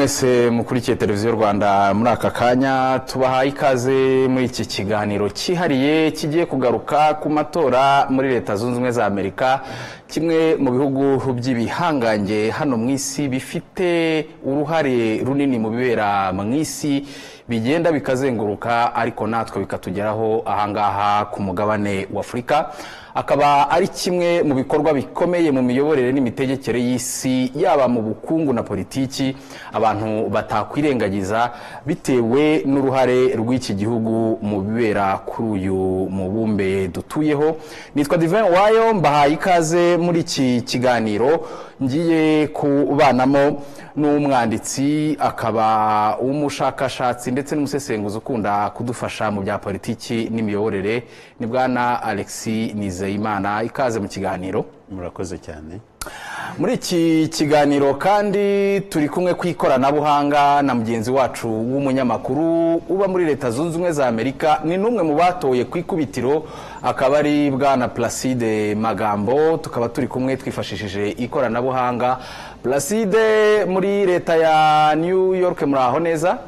Mwese mukurikiye Televiziyo Rwanda muri aka kanya, tubahaye ikaze muri iki kiganiro cyihariye kigiye kugaruka ku matora muri Leta Zunze Ubumwe za Amerika, kimwe mu bihugu by'ibihangange hano mu isi bifite uruhare runini mu bibera mu isi, bigenda bikazenguruka ariko natwe bikatugeraho ahangaha ku mugabane wa Afurika. Akaba ari kimwe mu bikorwa bikomeye mu miyoborere n'imitegekere y'isi, yaba mu bukungu na politiki, abantu batakwirengagiza bitewe n'uruhare rw'iki gihugu mu bibera kuri uyu mubumbe dutuyeho. Nitwa Divin Wayo, mbahaye ikaze muri iki kiganiro ngiye kubanamo n'umwanditsi, akaba umushakashatsi ndetse n'umusesenguzi ukunda kudufasha mu bya politiki n'imiyoborere, ni bwana Alexis Nizeyimana. Ikaze mu kiganiro. Murakoze cyane. Muri iki kiganiro kandi turi kumwe ku ikoranabuhanga na mugenzi wacu w'umunyamakuru uba muri Leta Zunze Ubumwe za Amerika, ni n'umwe mu batoye ku ikubitiro, akaba ari bwana Placide Magambo. Tukaba turi kumwe twifashishije ikoranabuhanga. Placide, muri leta ya New York muraho neza?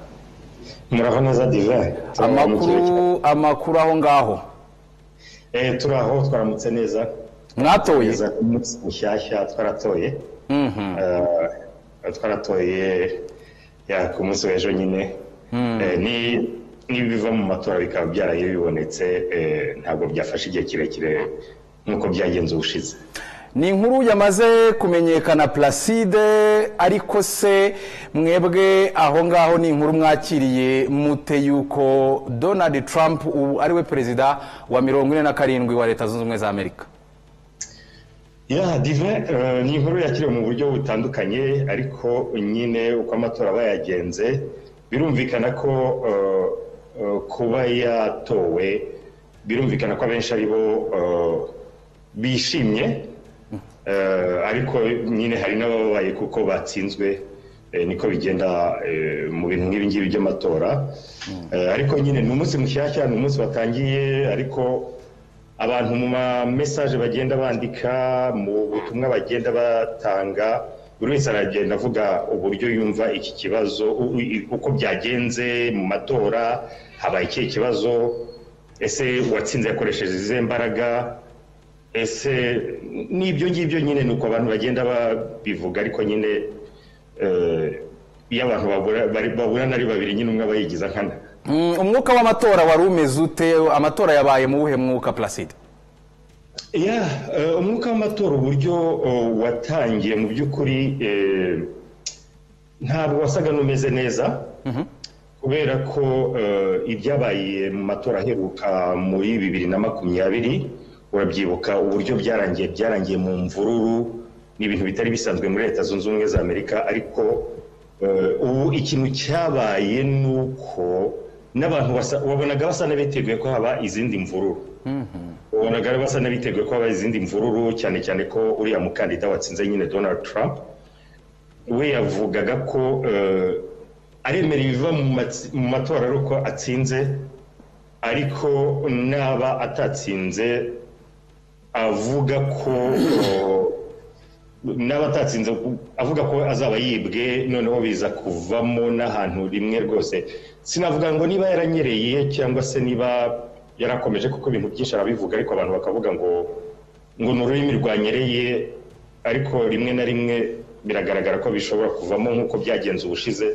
Muraho neza Divin. Amakuru aho ngaho? Turaho, twaramutse neza. Mwatoye? Umunsi mushyashya twaratoye. Twaratoye ku munsi w'ejo nyine. N'ibiva mu matora bikaba byaraye bibonetse, ntabwo byafashe igihe kirekire nk'uko byagenze ubushize. Ni inkuru yamaze kumenyekana Placide, ariko se mwebwe aho ngaho ni inkuru mwakiriye mute yuko Donald Trump ubu ari we perezida wa 47 wa Leta Zunze Ubumwe za Amerika? Ya Divin, ni inkuru yakiriwe mu buryo butandukanye, ariko nyine uko amatora aba yagenze birumvikana ko kuba yatowe, birumvikana ko abenshi ari bo bishimye, ariko nyine hari n'abababaye kuko batsinzwe. Niko bigenda mu bintu nk'ibi ngibi by'amatora. Ariko nyine ni umunsi mushyashya, ni umunsi watangiye, ariko abantu mu ma message bagenda bandika, mu butumwa bagenda batanga, buri wese aragenda avuga uburyo yumva iki kibazo, uko byagenze mu matora, habaye ikihe kibazo, ese uwatsinze yakoresheje izihe mbaraga, ese n'ibyo ngibyo nyine ni uko abantu bagenda babivuga. Ariko nyine iyo abantu baburana ari babiri nyine umwe aba yigiza nkana. Umwuka w'amatora wari umeze ute? Amatora yabaye mu wuhe mwuka, Placide? Umwuka w'amatora uburyo watangiye mu by'ukuri ntabwo wasaga n'umeze neza, kubera ko ibyabaye mu matora aheruka muri 2020, urabyibuka uburyo byarangiye mu mvururu, ni ibintu bitari bisanzwe muri Leta Zunze Ubumwe za Amerika. Ariko ubu ikintu cyabaye ni uko n'abantu wabonaga basa n'abiteguye ko haba izindi mvururu. Wabonaga basa n'abiteguye ko haba izindi mvururu, cyane cyane ko uriya mukandida watsinze nyine Donald Trump we yavugaga ko aremera ibiva mu matora ari uko atsinze, ariko naba atatsinze avuga ko naba atatsinze avuga ko azaba yibwe. Noneho biza kuvamo n'ahantu rimwe rwose sinavuga ngo niba yaranyereye cyangwa se niba yarakomeje, kuko ibintu byinshi arabivuga ariko abantu bakavuga ngo ni ururimi rwanyereye, ariko rimwe na rimwe biragaragara ko bishobora kuvamo nk'uko byagenze ubushize,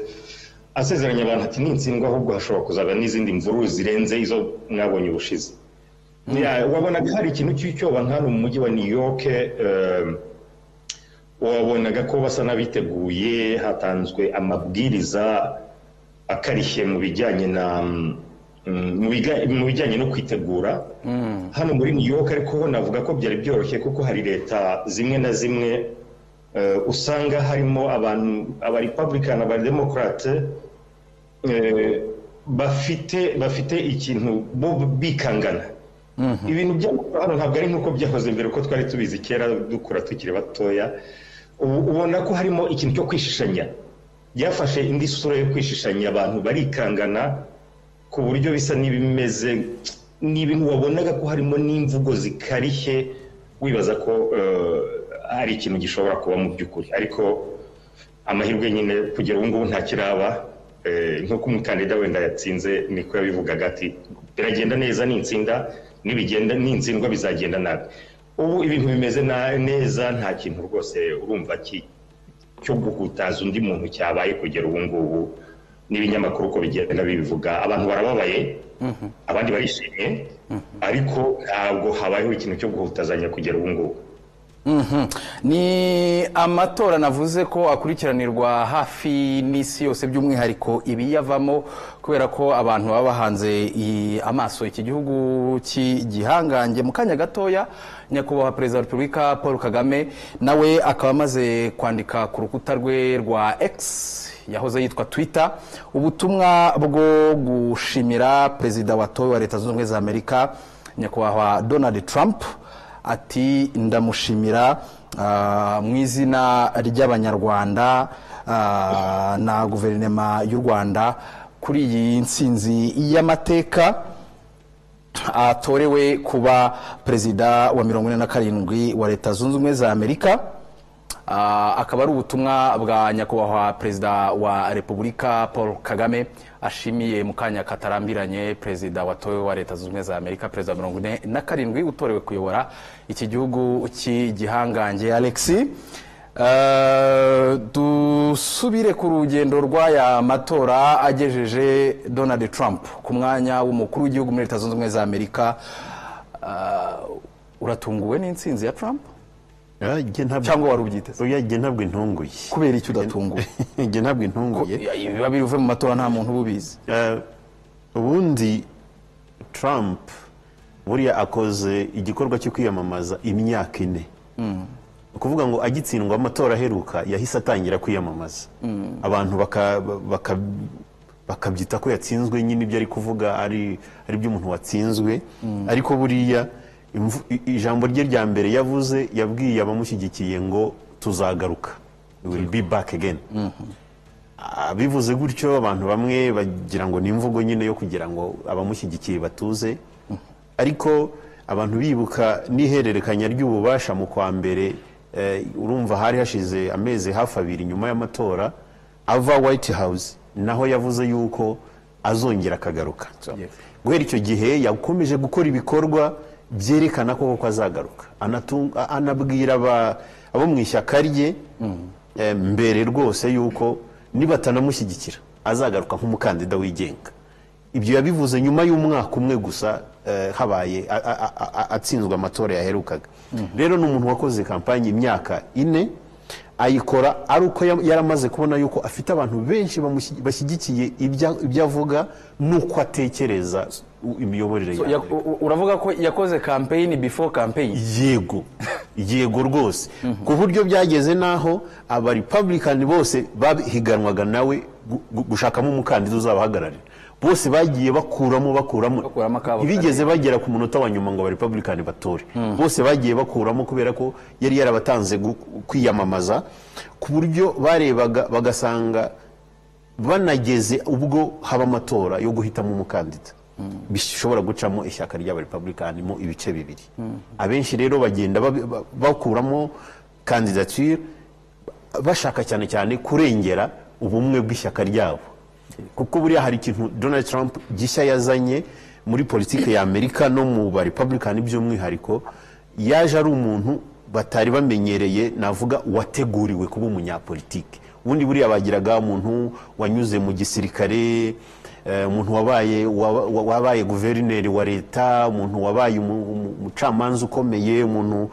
asezeranya abantu ati nintsindwa ahubwo hashobora kuzaba n'izindi mvururu zirenze izo mwabonye ubushize. Wabonaga hari ikintu cy'icyoba nk'hano mu mujyi wa New York, wabonaga ko basa n'abiteguye, hatanzwe amabwiriza akarishye mu bijyanye na mu bijyanye no kwitegura hano muri New York. Ariko navuga ko byari byoroshye kuko hari leta zimwe na zimwe usanga harimo abantu aba Republican, aba Democrat bafite ikintu bo bikangana. Ibintu by'amatora hano ntabwo ari nk'uko byahoze mbere, uko twari tubizi kera dukura tukiri batoya. Ubona ko harimo ikintu cyo kwishishanya, byafashe indi sura yo kwishishanya, abantu barikangana ku buryo bisa n'ibimeze n'ibintu wabonaga ko harimo n'imvugo zikarishye, wibaza ko hari ikintu gishobora kuba mu by'ukuri. Ariko Amahirwe nyine kugera ubu ngubu ntakiraba. Nk'uko umukandida wenda yatsinze niko yabivugaga, ati biragenda neza nintsinda, nibigenda nintsindwa bizagenda nabi. Ubu ibintu bimeze neza, nta kintu rwose urumva cyo guhutaza undi muntu cyabaye kugera ubu ngubu. N'ibinyamakuru uko bigenda bibivuga, abantu barababaye, abandi barishimye, ariko ntabwo habayeho ikintu cyo guhutazanya kugera ubu ngubu. Ni amatora navuze ko akurikiranirwa hafi n'isi yose, by'umwihariko ibiyavamo, kubera ko abantu baba bahanze amaso iki gihugu cy'igihangange. Mu kanya gatoya, Nyakubahwa Perezida wa Repubulika Paul Kagame nawe akaba amaze kwandika ku rukuta rwe rwa X, yahoze yitwa Twitter, ubutumwa bwo gushimira perezida watowe wa Leta Zunze Ubumwe za Amerika, Nyakubahwa Donald Trump, ati ndamushimira mu izina ry'Abanyarwanda na guverinoma y'u Rwanda kuri iyi nsinzi y'amateka atorewe kuba perezida wa 47 wa Leta Zunze Ubumwe za Amerika. Akaba ari ubutumwa bwa Nyakubahwa Perezida wa Repubulika Paul Kagame ashimiye mu kanya katarambiranye perezida watowe wa Leta Zunze Ubumwe za Amerika, perezida wa 47 utorewe kuyobora iki gihugu cy'igihangange. Alexi, dusubire ku rugendo rw'aya matora agejeje Donald Trump ku mwanya w'umukuru w'igihugu muri Leta Zunze Ubumwe za Amerika. Uratunguwe n'intsinzi ya Trump cyangwa wari ubyiteze? Oya, njye ntabwo intunguye. Kubera icyo udatunguwe? Njye ntabwo intunguye. Biba bivuye mu matora, nta muntu uba ubizi. Ubundi Trump buriya akoze igikorwa cyo kwiyamamaza imyaka 4. Ni ukuvuga ngo agitsindwa amatora aheruka yahise atangira kwiyamamaza, abantu bakabyita ko yatsinzwe nyine, ibyo ari kuvuga ari by'umuntu watsinzwe. Ariko buriya ijambo rye rya mbere yavuze, yabwiye abamushyigikiye ngo tuzagaruka, "We will be back again." Bivuze gutyo, abantu bamwe bagira ngo ni imvugo nyine yo kugira ngo abamushyigikiye batuze. Ariko abantu bibuka n'ihererekanya ry'ububasha mu kwa mbere, urumva hari hashize amezi hafi 2 nyuma y'amatora, ava White House naho yavuze yuko azongera akagaruka. So, guhera icyo gihe yakomeje gukora ibikorwa byerekana ko koko azagaruka. Anabwira abo mu ishyaka rye mbere rwose yuko nibatanamushyigikira azagaruka nk'umukandida wigenga. Ibyo yabivuze nyuma y'umwaka umwe gusa habaye atsinzwe amatora yaherukaga. Rero ni umuntu wakoze kampanye imyaka 4, ayikora ari uko yaramaze kubona yuko afite abantu benshi bashyigikiye ibyo avuga n'uko atekereza imiyoborere So, ya Amerika. Uravuga ko yakoze campaign before campaign? Yego rwose, ku buryo byageze n'aho aba Republican bose bahiganwaga nawe gushakamo umukandida uzabahagararira, bose bagiye bakuramo, bakuramo. Bakuramo akabo. Ntibigeze bagera ku munota wa nyuma ngo aba Republican batore. Bose bagiye bakuramo kubera ko yari yarabatanze kwiyamamaza, ku buryo barebaga bagasanga banageze ubwo haba amatora yo guhitamo umukandida, bishobora gucamo ishyaka ry'Abarepublikani mo ibice bibiri. Abenshi rero bagenda bakuramo candidature, bashaka cyane cyane kurengera ubumwe bw'ishyaka ryabo, kuko buriya hari ikintu Donald Trump gishya yazanye muri politiki ya Amerika no mu ba Republican by'umwihariko. Yaje ari umuntu batari bamenyereye, navuga wateguriwe kuba umunyapolitiki. Ubundi buriya bagiraga umuntu wanyuze mu gisirikare, umuntu wabaye guverineri wa leta, umuntu wabaye umucamanza ukomeye, umuntu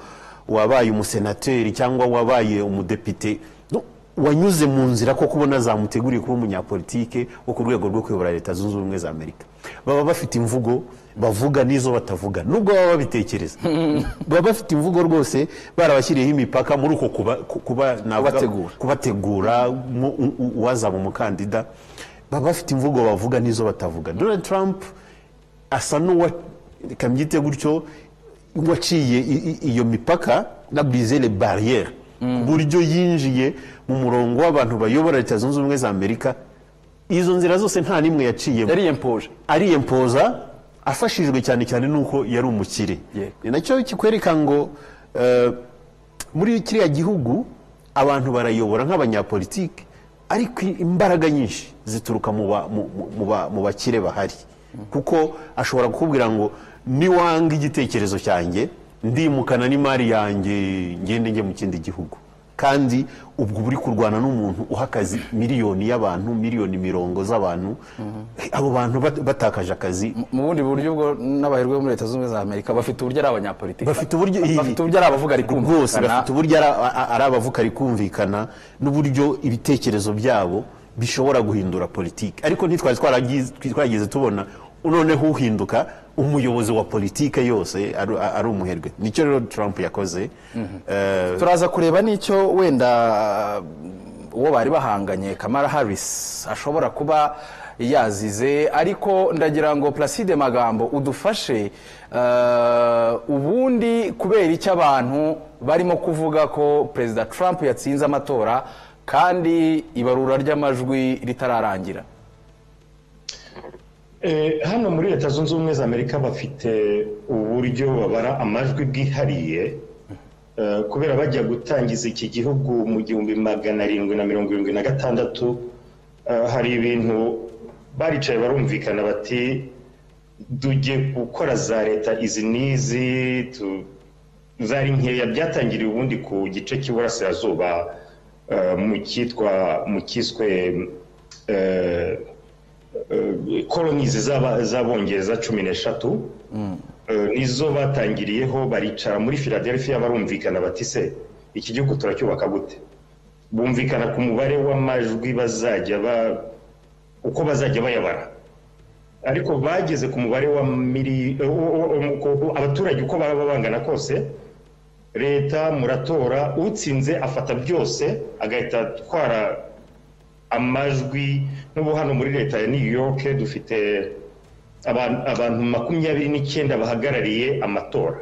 wabaye umusenateri cyangwa wabaye umudepite. No, wanyuze mu nzira ko kubona zamuteguriye kuba umunyapolitike wo ku rwego rwo kuyobora Leta Zunze Ubumwe za Amerika. Baba bafite imvugo bavuga n'izo batavuga, nubwo baba babitekereza. Baba bafite imvugo rwose, barabashyiriyeho imipaka muri uko kuba Kubategura. Kubategura uwazaba umukandida. Baba bafite imvugo bavuga n'izo batavuga. Donald Trump asa n'uwa, reka mbyite gutyo, waciye iyo mipaka na brisé les barrières, ku buryo yinjiye mu murongo w'abantu bayobora Leta Zunze Ubumwe za Amerika. Izo nzira zose nta n'imwe yaciyemo. Yariyempoje. Ariyempoza, afashijwe cyane cyane n'uko yari umukire. Ni nacyo kikwereka ngo muri kiriya gihugu Abantu barayobora nk'abanyapolitike, ariko imbaraga nyinshi zituruka mu bakire bahari, kuko ashobora kukubwira ngo niwanga igitekerezo cyanjye ndimukana n'imari yanjye ngende njye mu kindi gihugu. Kandi ubwo uri kurwana n'umuntu uha akazi miliyoni y'abantu, miliyoni mirongo z'abantu, abo bantu batakaje akazi. Mu bundi buryo ubwo n'abaherwe bo muri Leta Zunze Ubumwe za Amerika bafite uburyo ari abanyapolitiki, bafite uburyo, bafite uburyo ari abavuga rwose, rikumvikana, bafite uburyo ari abavuga rikumvikana, n'uburyo ibitekerezo byabo bishobora guhindura politiki. Ariko ntitwari twaragize tubona noneho uhinduka umuyobozi wa politike yose ari umuherwe. Nicyo rero Trump yakoze. Turaza kureba n'icyo wenda uwo bari bahanganye Kamala Harris ashobora kuba yazize. Ariko ndagira ngo Placide Magambo udufashe, ubundi kubera icyo abantu barimo kuvuga ko Perezida Trump yatsinze amatora kandi ibarura ry'amajwi ritararangira. Hano muri Leta Zunze Ubumwe za Amerika bafite uburyo babara amajwi bwihariye, kubera bajya gutangiza iki gihugu mu 1776, hari ibintu baricaye barumvikana bati tujye gukora za leta izi n'izi zari nkeya. Byatangiriye ubundi ku gice cy'iburasirazuba, mu cyitwa, mu cyiswe colonies z'Abongereza 13, nizo batangiriyeho. Baricara muri Philadelphia barumvikana bati se iki gihugu turacyubaka gute? Bumvikana ku mubare w'amajwi bazajya ba uko bazajya bayabara, ariko bageze ku mubare wa abaturage uko baba bangana kose, leta muratora, utsinze afata byose agahita atwara amajwi. Nk'ubu hano muri leta ya New York dufite abantu 29 bahagarariye amatora.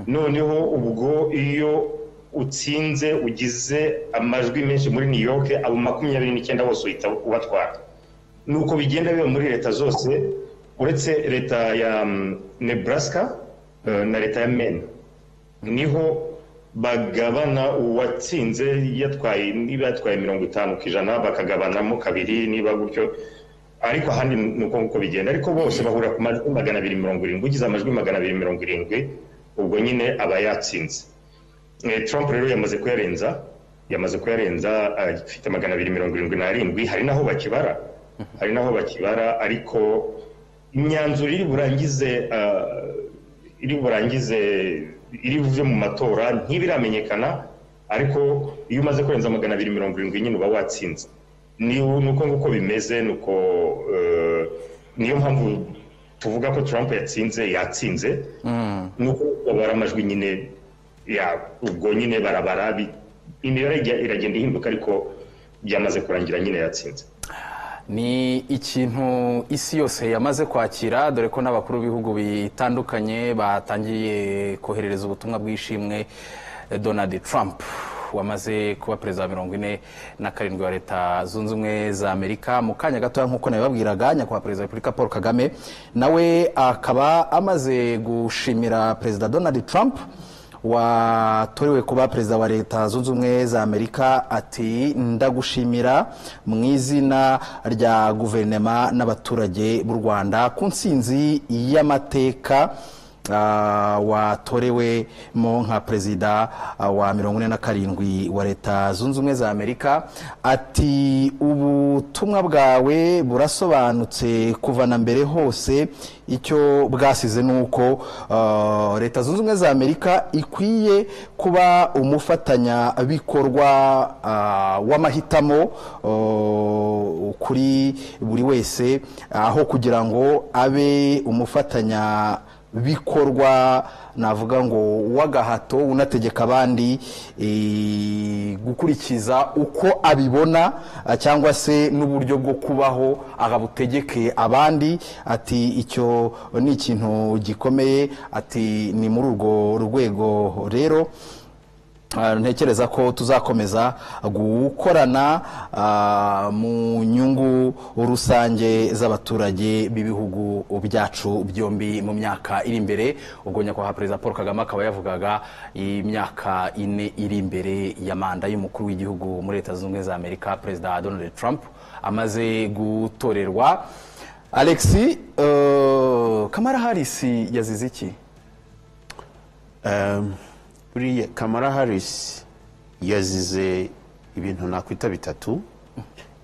Noneho ubwo iyo utsinze ugize amajwi menshi muri New York, abo 29 bose uhita ubatwara. Nuko bigenda biba muri leta zose uretse leta ya Nebraska na leta ya Maine, niho bagabana uwatsinze yatwaye, niba yatwaye 50% bakagabanamo kabiri, niba gutyo. Ariko ahandi ni uko nguko bigenda, ariko bose bahurira ku majwi 270. Ugize amajwi 270 ubwo nyine aba yatsinze. Trump rero yamaze kuyarenza, afite 277. Hari naho bakibara, ariko imyanzuro iri burangize iri buve mu matora ntibiramenyekana. Ariko iyo umaze kurenza 270 nyine uba watsinze. Ni uko nguko bimeze, nuko niyo mpamvu tuvuga ko Trump yatsinze. Nuko babara amajwi nyine ya ubwo nyine barabara, imibare iragenda ihinduka, ariko byamaze kurangira nyine yatsinze. Ni ikintu isi yose yamaze kwakira, dore ko n'abakuru b'ibihugu bitandukanye batangiye koherereza ubutumwa bw'ishimwe Donald Trump wamaze kuba perezida wa 47 wa Leta Zunze Ubumwe za Amerika. Mu kanya gatoya, nk'uko nabibabwiraga, nyakubahwa Perezida wa Repubulika Paul Kagame nawe akaba amaze gushimira Perezida Donald Trump watorewe kuba perezida wa Leta Zunze Ubumwe za Amerika. Ati ndagushimira mu izina rya guverinoma n'abaturage b'u Rwanda ku ntsinzi y'amateka watorewemo nka perezida wa 47 wa Leta Zunze Ubumwe za Amerika. Ati ubutumwa bwawe burasobanutse kuva na mbere hose, icyo bwasize ni uko Leta Zunze Ubumwe za Amerika ikwiye kuba umufatanyabikorwa w'amahitamo kuri buri wese, aho kugira ngo abe umufatanya bikorwa navuga ngo w'agahato unategeka abandi gukurikiza uko abibona, cyangwa se n'uburyo bwo kubaho akabutegeke abandi. Ati icyo ni ikintu gikomeye. Ati ni muri urwo rwego rero Ntekereza ko tuzakomeza gukorana mu nyungu rusange z'abaturage b'ibihugu byacu byombi mu myaka iri imbere. Ubwo nyakubahwa Perezida Paul Kagame akaba yavugaga imyaka 4 iri imbere ya manda y'umukuru w'igihugu muri Leta Zunze Ubumwe za Amerika, Perezida Donald Trump amaze gutorerwa. Alexis, Kamala Harris yazize iki? Buriya Kamala Harris yazize ibintu nakwita bitatu.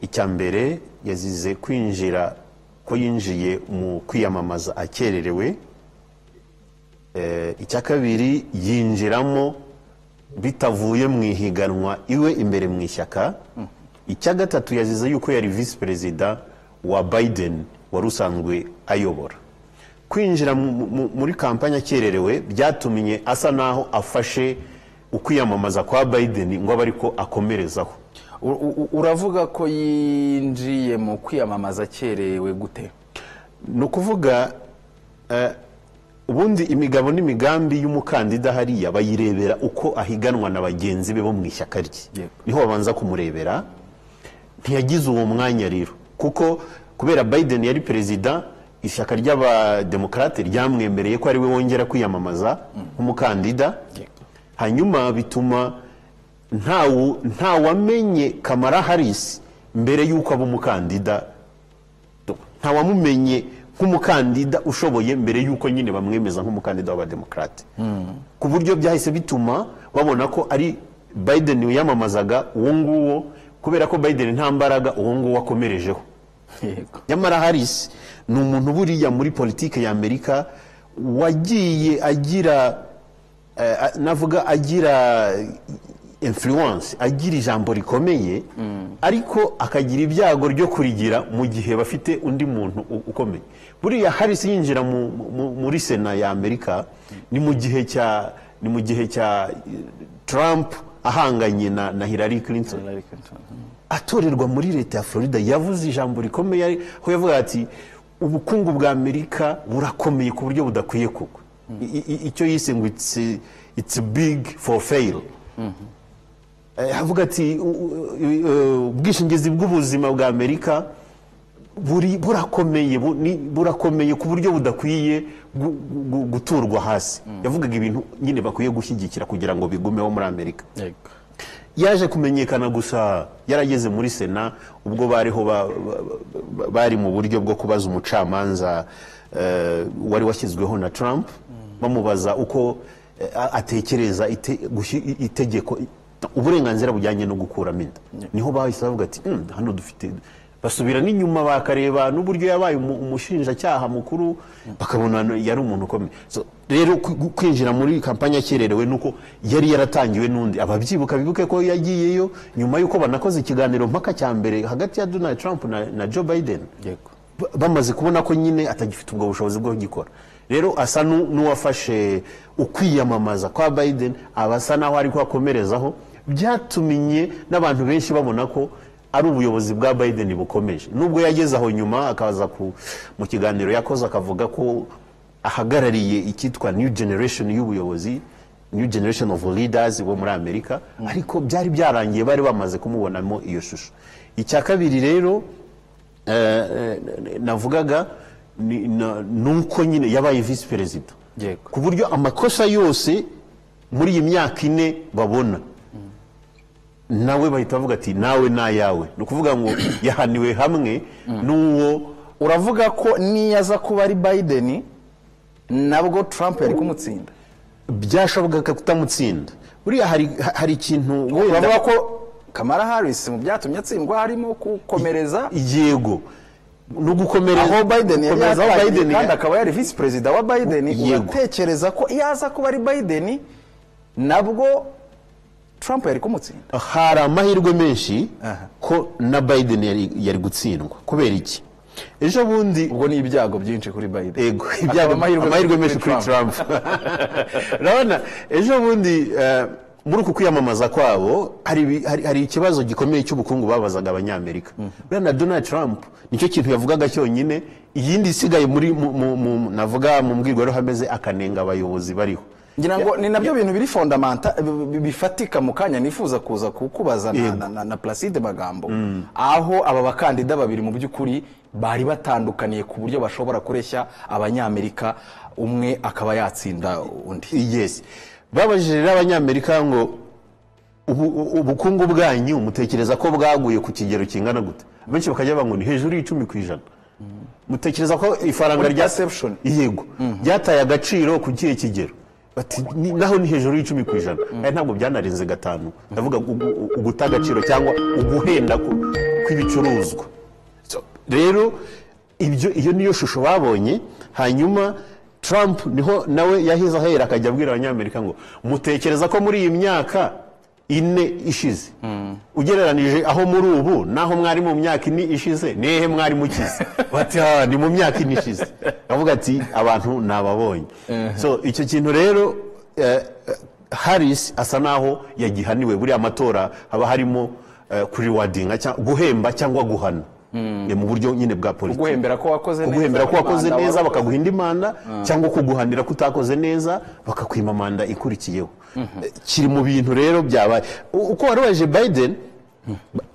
Icya mbere, yazize kwinjira, ko yinjiye mu kwiyamamaza akererewe. Icya kabiri, yinjiramo bitavuye mu ihiganwa iwe imbere mu ishyaka. Icya gatatu, yazize yuko yari visi perezida wa Biden wari usanzwe ayobora. Kwinjira muri kampanye akererewe byatumye asa naho afashe ukwiyamamaza kwa Biden ngo abe ariko akomerezaho. Uravuga ko yinjiye mu kwiyamamaza akerewe gute? Ni ukuvuga, ubundi imigabo n'imigambi y'umukandida hariya bayirebera uko ahiganwa na bagenzi be bo mu ishyaka rye. Niho babanza kumurebera. Ntiyagize uwo mwanya rero, kuko kubera Biden yari perezida, ishyaka ry'Abademokarate ryamwemereye ko ari we wongera kwiyamamaza nk'umukandida. Hanyuma bituma ntawamenye Kamala Harris mbere y'uko aba umukandida, ntawamumenye nk'umukandida ushoboye mbere y'uko nyine bamwemeza nk'umukandida w'Abademokarate, ku buryo byahise bituma babona ko ari Biden wiyamamazaga uwo nguwo. Kubera ko Biden nta mbaraga, uwo nguwo akomerejeho. Nyamara Harris ni umuntu buriya muri politiki ya Amerika wagiye agira, navuga agira influence, agira ijambo rikomeye, ariko akagira ibyago ryo kurigira mu gihe bafite undi muntu ukomeye. Buriya Harris yinjira muri Sena ya Amerika ni mu gihe cya Trump ahanganye na Hillary Clinton. Hillary Clinton. Atorerwa muri leta ya Florida, yavuze ijambo rikomeye, aho yavuga ati ubukungu bwa Amerika burakomeye ku buryo budakwiye kugwa. Icyo yise ngo it's big for fail. Avuga ati ubwishingizi bw'ubuzima bwa Amerika burakomeye, burakomeye ku buryo budakwiye guturwa hasi. Yavugaga ibintu nyine bakwiye gushyigikira kugira ngo bigumeho muri Amerika. Yaje kumenyekana gusa yarageze muri Sena, ubwo bariho bari mu buryo bwo kubaza umucamanza wari washyizweho na Trump, bamubaza uko atekereza itegeko, uburenganzira bujyanye no gukuramo inda. Niho bahise bavuga ati hano dufite." Basubira n'inyuma bakareba n'uburyo yabaye umushinjacyaha mukuru, bakabona yari umuntu ukomeye. So, rero kwinjira muri kampanye akererewe nuko yari yaratangiwe n'undi. Ababyibuka bibuke ko yagiyeyo nyuma y'uko banakoze ikiganiro mpaka cya mbere hagati ya Donald Trump na Joe Biden. Bamaze kubona ko nyine atagifite ubwo bushobozi bwo kugikora, rero asa n'uwafashe ukwiyamamaza kwa Biden, aba asa naho ari akomerezaho. Byatumye n'abantu benshi babona ko ari ubuyobozi bwa Biden bukomeje, nubwo yageze aho nyuma akaza mu kiganiro yakoze akavuga ko ahagarariye icyitwa new generation y'ubuyobozi, new generation of leaders bo muri Amerika, ariko byari byarangiye, bari bamaze kumubonamo iyo shusho. Icya kabiri rero navugaga nuko nyine yabaye visi perezida, ku buryo amakosa yose muri iyi myaka 4 babona, nawe bahita bavuga ati nawe n'ayawe. Ni ukuvuga ngo yahaniwe hamwe n'uwo. Uravuga ko niyo aza kuba ari Biden, nabwo Trump yari kumutsinda? Byashobokaga kutamutsinda. Buriya hari ikintu wenda Uravuga ko Kamala Harris mu byatumye atsindwa harimo gukomereza Yego, no gukomereza aho Biden yari gukomereza aho yatangiye, Biden kandi akaba yari visi perezida wa Biden. Yego. Uratekereza ko iyo aza kuba ari Biden, nabwo Trump yari kumutsinda? Hari amahirwe menshi ko na Biden yari gutsindwa. Kubera iki? Ejo bundi Ubwo ni ibyago byinshi kuri Biden. Ego, ibyago, amahirwe amahirwe menshi kuri Trump. Urabona ejo bundi, muri uku kwiyamamaza kwabo, hari ikibazo gikomeye cy'ubukungu babazaga Abanyamerika. Buriya na Donald Trump nicyo kintu yavugaga cyonyine, iyindi isigaye muri navuga mu mbwirwaruhame ze akanenga abayobozi bariho. Ngira ngo ni nabyo bintu biri fondamental, bifatika. Mu kanya nifuza kuza kukubaza na Placide Magambo aho aba bakandida babiri mu by'ukuri bari batandukaniye, ku buryo bashobora kureshya Abanyamerika, umwe akaba yatsinda undi. Yes, babajije rero Abanyamerika ngo ubukungu bwanyu mutekereza ko bwaguye ku kigero kingana gute? Benshi bakajya bavuga ngo ni hejuru y'10%. Mutekereza ko ifaranga Muri rya perception. Yego, ryataye agaciro ku kihe kigero? Bati naho ni hejuru y'10%. Aya ntabwo byanarenze 5, ndavuga uguta agaciro cyangwa uguhenda kw'ibicuruzwa. So, rero ibyo, iyo niyo shusho babonye. Hanyuma Trump niho nawe yahize ahera, akajya abwira Abanyamerika ngo mutekereza ko muri iyi myaka 4 ishize, ugereranije aho muri ubu naho mwari mu myaka 4 ishize, nihehe mwari mukize? Bati "Ah, ni mu myaka 4 ishize." Avuga ati abantu nababonye. So icyo kintu rero Harris asa naho yagihaniwe. Buriya amatora haba harimo kurewardinga cyangwa guhemba cyangwa guhana. Ni mu buryo nyine bwa politiki. Kuguhembera ko wakoze neza, Kuguhembera ko wakoze manda neza warakoze. bakaguha indi manda, cyangwa kuguhanira ko utakoze neza, bakakwima manda ikurikiyeho. Kiri mu bintu rero byabaye. Uko wari waje Biden,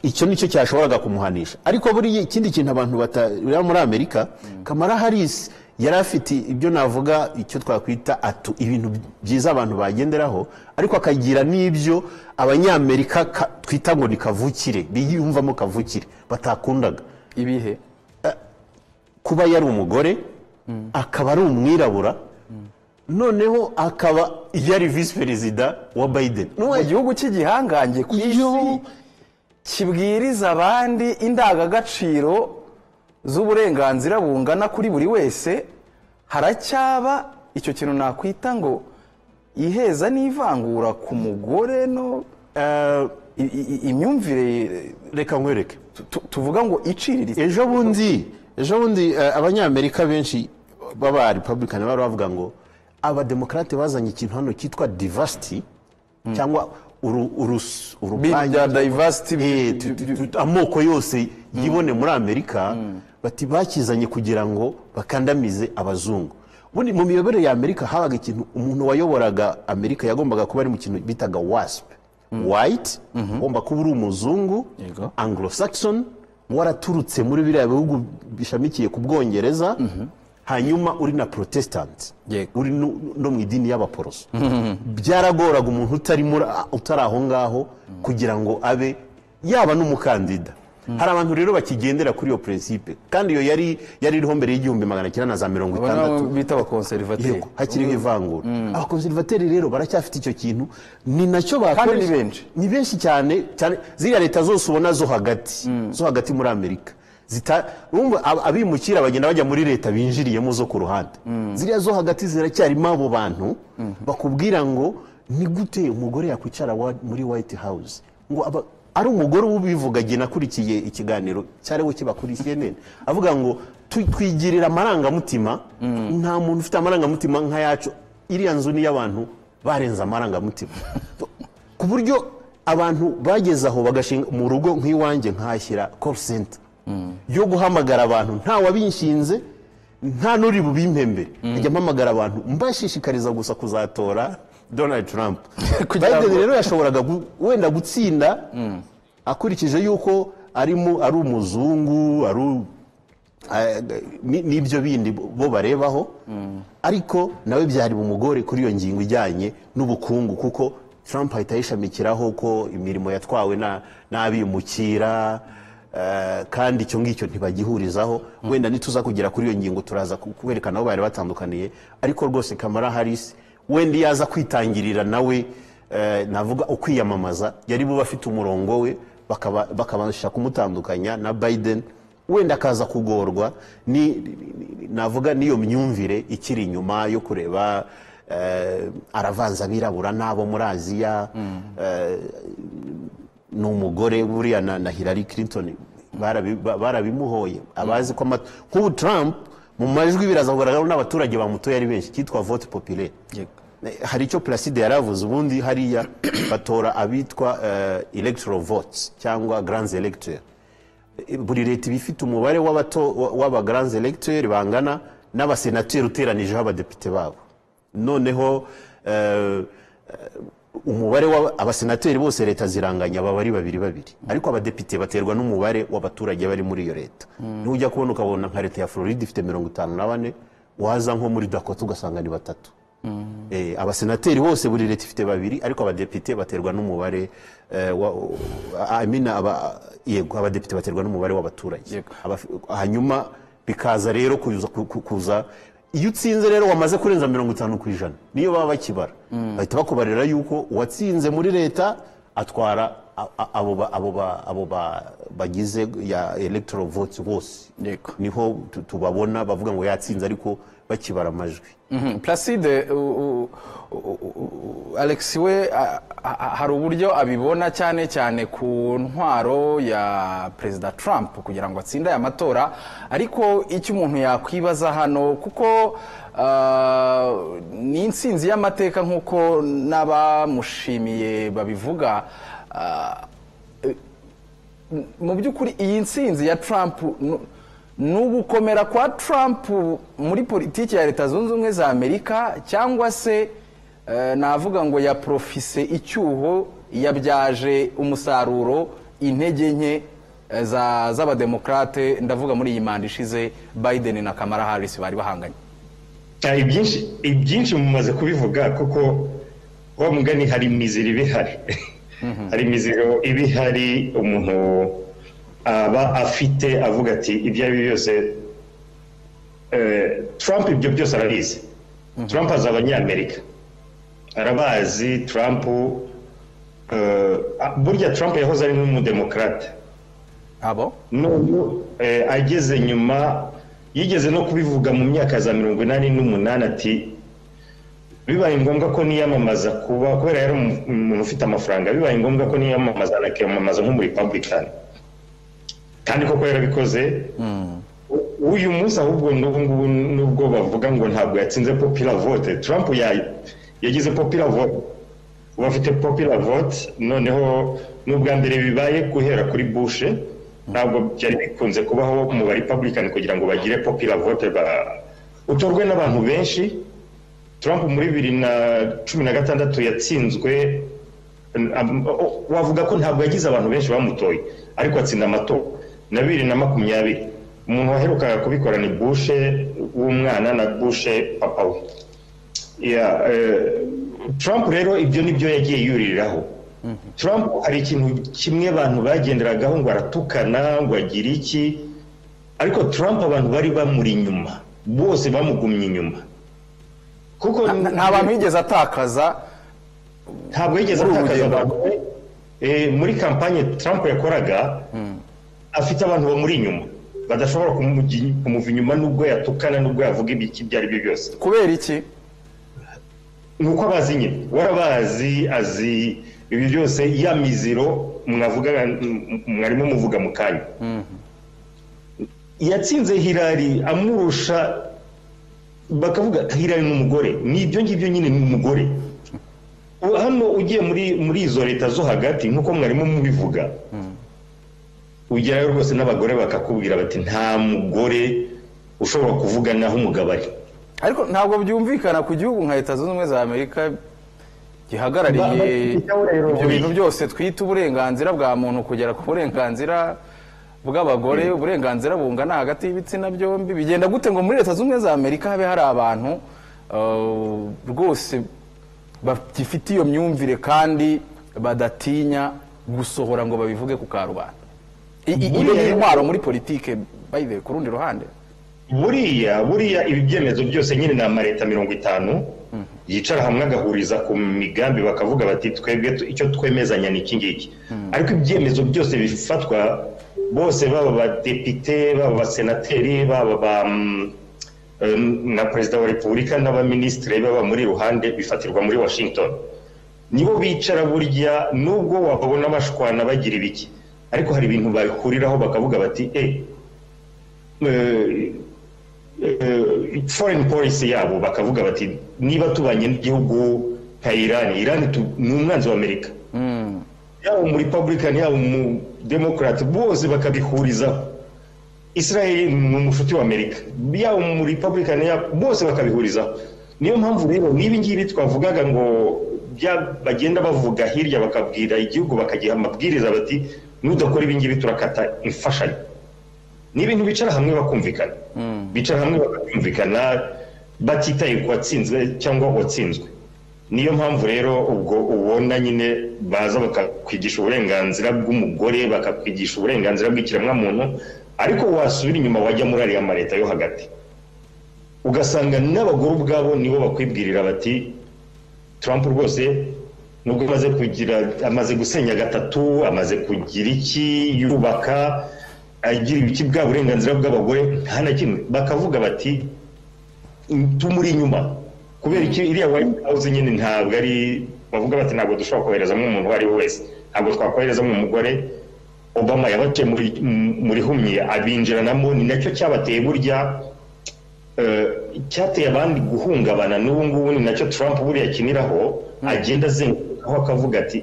icyo nicyo cyashoboraga kumuhanisha. Ariko buriya ikindi kintu abantu batareba muri Amerika, Kamala Harris yari afite ibyo navuga, icyo twakwita atu, ibintu byiza abantu bagenderaho, ariko akagira n'ibyo Abanyamerika twita ngo ni kavukire, biyumvamo kavukire, batakundaga. Ibihe? Kuba yari umugore, akaba ari umwirabura, noneho akaba yari visi perezida wa Biden. Mu gihugu cy'igihangange ku isi kibwiriza abandi indangagaciro z'uburenganzira bungana kuri buri wese, haracyaba icyo kintu nakwita ngo iheza n'ivangura ku mugore no imyumvire Reka nkwereke. tuvuga ngo iciriritse. Ejo bundi Abanyamerika benshi b'aba Republican bari bavuga ngo Abademokarate bazanye ikintu hano cyitwa diversity cyangwa Ibintu bya diversity. Amoko yose yibone muri Amerika. Bati bakizanye kugira ngo bakandamize abazungu. Ubundi mu miyoborere ya Amerika habaga ikintu, umuntu wayoboraga Amerika yagombaga kuba ari mu kintu bitaga WASP: white, ugomba kuba uri umuzungu, Anglo-Saxon, waraturutse muri biriya bihugu bishamikiye ku Bwongereza, hanyuma uri na Protestant, uri no mu idini y'Abaporoso. Byaragoraga umuntu utari aho ngaho kugira ngo abe yaba n'umukandida. Hari abantu rero bakigendera kuri iyo principe, kandi iyo yari iriho mbere y'igihumbi magana cyenda na za mirongo Abo nabo itandatu. bita abakonservateri. Yego, hakiriho ivangura. Abakonservateri rero baracyafite icyo kintu, ni nacyo Kandi bakoresha. ni benshi. Ni benshi cyane cyane. Ziriya leta zose ubona zo hagati muri Amerika, urumva abimukira bagenda bajya muri leta binjiriyemo zo ku ruhande. Ziriya zo hagati ziracyarimo abo bantu bakubwira ngo ni gute umugore yakwicara muri White House, ngo ari umugore ubivuga. Jye nakurikiye ikiganiro cyariho kiba kuri CNN, avuga ngo twigirira amarangamutima, nta muntu ufite amarangamutima nk'ayacu, iriya nzu ni iy'abantu barenze amarangamutima, ku buryo abantu bageze aho bagashinga mu rugo nk'iwanjye nkahashyira call center yo guhamagara abantu, nta wabinshinze, nta n'uri bubimpembere, nkajya mpamagara abantu mbashishikariza gusa kuzatora Donald Trump. Kugira Biden ngo- rero yashoboraga wenda gutsinda akurikije yuko arimo ari umuzungu, ari n'ibyo bindi bo barebaho, ariko nawe byari bumugore kuri iyo ngingo ijyanye n'ubukungu, kuko Trump ahita yishamikiraho ko imirimo yatwawe n'abimukira, kandi icyo ngicyo ntibagihurizaho. Wenda nituza kugera kuri iyo ngingo turaza kwerekana aho bari batandukaniye. Ariko rwose Kamala Harris wenda iyo aza kwitangirira nawe, navuga ukwiyamamaza, yari bube afite umurongo we, bakabasha kumutandukanya na Biden, wenda akaza kugorwa navuga n'iyo myumvire ikiri inyuma yo kureba aravanze abirabura n'abo muri Aziya, ni umugore. Buriya na Hillary Clinton barabimuhoye. Abazi ko nk'ubu Trump mu majwi biraza kugaragara n'abaturage bamutoye ari benshi, cyitwa vote populaire. Hari icyo Placide yaravuze. Ubundi hariya batora abitwa electoral votes cyangwa grands electeurs. Buri leta iba ifite umubare w'aba grands electeurs bangana n'abasenateri uteranijeho abadepite babo. Noneho Umubare w'abasenateri bose leta ziranganya, baba ari babiri babiri, ariko abadepite baterwa n'umubare w'abaturage bari muri iyo leta. Nujya kubona ukabona nka leta ya Florida ifite 54, waza nko muri Dakota ugasanga ni batatu. Abasenateri bose buri leta ifite babiri, ariko abadepite baterwa n'umubare I mean, yego, abadepite baterwa n'umubare w'abaturage. Hanyuma bikaza rero kuza iyo utsinze rero wamaze kurenza 50%, niyo baba bakibara, bahita bakubarira yuko uwatsinze muri leta atwara abo bagize ya electoral votes bose. Niho tubabona bavuga ngo yatsinze, ariko bakibara amajwi. Placide, Alex we hari uburyo abibona cyane cyane ku ntwaro ya Perezida Trump kugira ngo atsinde aya matora. Ariko icyo umuntu yakwibaza hano, kuko ni intsinzi y'amateka nk'uko n'abamushimiye babivuga, mu by'ukuri iyi ntsinzi ya Trump ni ugukomera kwa Trump muri politiki ya Leta Zunze Ubumwe za Amerika, cyangwa se navuga ngo yaprofise icyuho, yabyaje umusaruro intege nke z'abademokarate, ndavuga muri iyi manda ishize Biden na Kamala Harris bari bahanganye? Ibyinshi mumaze kubivuga, kuko wa mugani hari imiziro iba ihari, hari imiziro iba ihari umuntu aba afite avuga ati ibyo ari byo byose Trump ibyo byose arabizi. Trump azi Abanyamerika, arabazi. Trump burya Trump yahoze ari n'umudemokarate. Abo None ageze nyuma yigeze no kubivuga mu myaka za 88 ati bibaye ngombwa ko niyamamaza kuba, kubera yari umuntu ufite amafaranga, bibaye ngombwa ko niyamamaza nakiyamamaza nk'umu-Republican, kandi koko yarabikoze. Uyu munsi ahubwo n'ubu ngubu, nubwo bavuga ngo ntabwo yatsinze popular vote, Trump yagize popular vote, ubu afite popular vote. Noneho n'ubwa mbere bibaye guhera kuri Bush, ntabwo byari bikunze kubaho mu ba Republican kugira ngo bagire popular vote, utorwe n'abantu benshi. Trump muri 2016 yatsinzwe, wavuga ko ntabwo yagize abantu benshi bamutoye, ariko atsinda amatora. Na 2020 umuntu waherukaga kubikora ni Bush w'umwana na Bush papa we. Yeah, Trump rero ibyo nibyo yagiye yuririraho. Trump hari ikintu kimwe abantu bagenderagaho ngo aratukana, ngo agira iki, ariko Trump abantu bari bamuri inyuma bose bamugumye inyuma kuko Nta bantu yigeze atakaza. Ntabwo yigeze Muri uru atakaza rugendo. abantu. Muri kampanye Trump yakoraga afite abantu bamuri inyuma badashobora kumuva inyuma, nubwo yatukana, nubwo yavuga ibiki, ibyo ari byo byose. Kubera iki? Ni uko abazi nyine, warabazi, azi ibi byose, ya miziro mwavuga, mwarimo muvuga mu kanya. Yatsinze Hillary amurusha, bakavuga Hillary ni umugore, ni ibyo ngibyo nyine, ni umugore. Hano ugiye muri izo leta zo hagati nk'uko mwarimo mubivuga, ugerayo rwose n'abagore bakakubwira bati nta mugore ushobora kuvuga naho umugabo ari. Ariko ntabwo byumvikana ku gihugu nka Leta Zunze Ubumwe za Amerika gihagarariye ibyo bintu byose twita uburenganzira bwa muntu, kugera ku burenganzira bw'abagore, uburenganzira bungana hagati y'ibitsina byombi. Bigenda gute ngo muri Leta Zunze Ubumwe za Amerika habe hari abantu rwose bagifite iyo myumvire kandi badatinya gusohora ngo babivuge ku karubanda? Ibe n'intwaro muri politike, by the way, ku rundi ruhande. Buriya ibi byemezo byose nyine ni amaleta 50 yicara hamwe agahuriza ku migambi, bakavuga bati twebwe icyo twemezanya ni iki ngiki. Ariko ibyemezo byose bifatwa bose, baba abadepite, baba abasenateri, baba na perezida wa repubulika n'abaminisitiri, baba muri ruhande, bifatirwa muri Washington, nibo bicara. Burya nubwo wababona bashwana bagira ibiki, ariko hari ibintu bahuriraho bakavuga bati foreign policy yabo, bakavuga bati niba tubanye n'igihugu nka Iran, Iran ni umwanzi wa Amerika, yaba mu Republican yaba mu Democrat, bose bakabihurizaho. Israel ni umushuti wa Amerika, yaba mu Republican, yaba, bose bakabihurizaho. Niyo mpamvu rero n'ibi ngibi twavugaga ngo bagenda bavuga hirya, bakabwira igihugu, bakagiha amabwiriza bati nudakora ibi ngibi turakata imfashanyo. Ni ibintu bicara hamwe bakumvikana, bicara hamwe bakumvikana batitaye ku watsinzwe cyangwa uwatsinzwe. Niyo mpamvu rero ubwo ubona nyine baza bakakwigisha uburenganzira bw'umugore, bakakwigisha uburenganzira bw'ikiremwamuntu, ariko wasubira inyuma wajya muri ariya maleta yo hagati ugasanga n'abagore ubwabo nibo bakwibwirira bati Trump rwose nubwo amaze gusenya gatatu, amaze kugira iki, yubaka, agira ibiki, bwa burenganzira bw'abagore nta na kimwe. Bakavuga bati tumuri inyuma. Kubera iki? Iriya White House nyine ntabwo ari, bavuga bati ntabwo dushobora koherezamo umuntu uwo ari we wese, ntabwo twakoherezamo umugore. Obama yabaciye muri humye abinjiranamo, ni nacyo cyabateye burya, cyateye abandi guhungabana. N'ubu ngubu ni nacyo Trump buriya akiniraho, agenda azengurukaho akavuga ati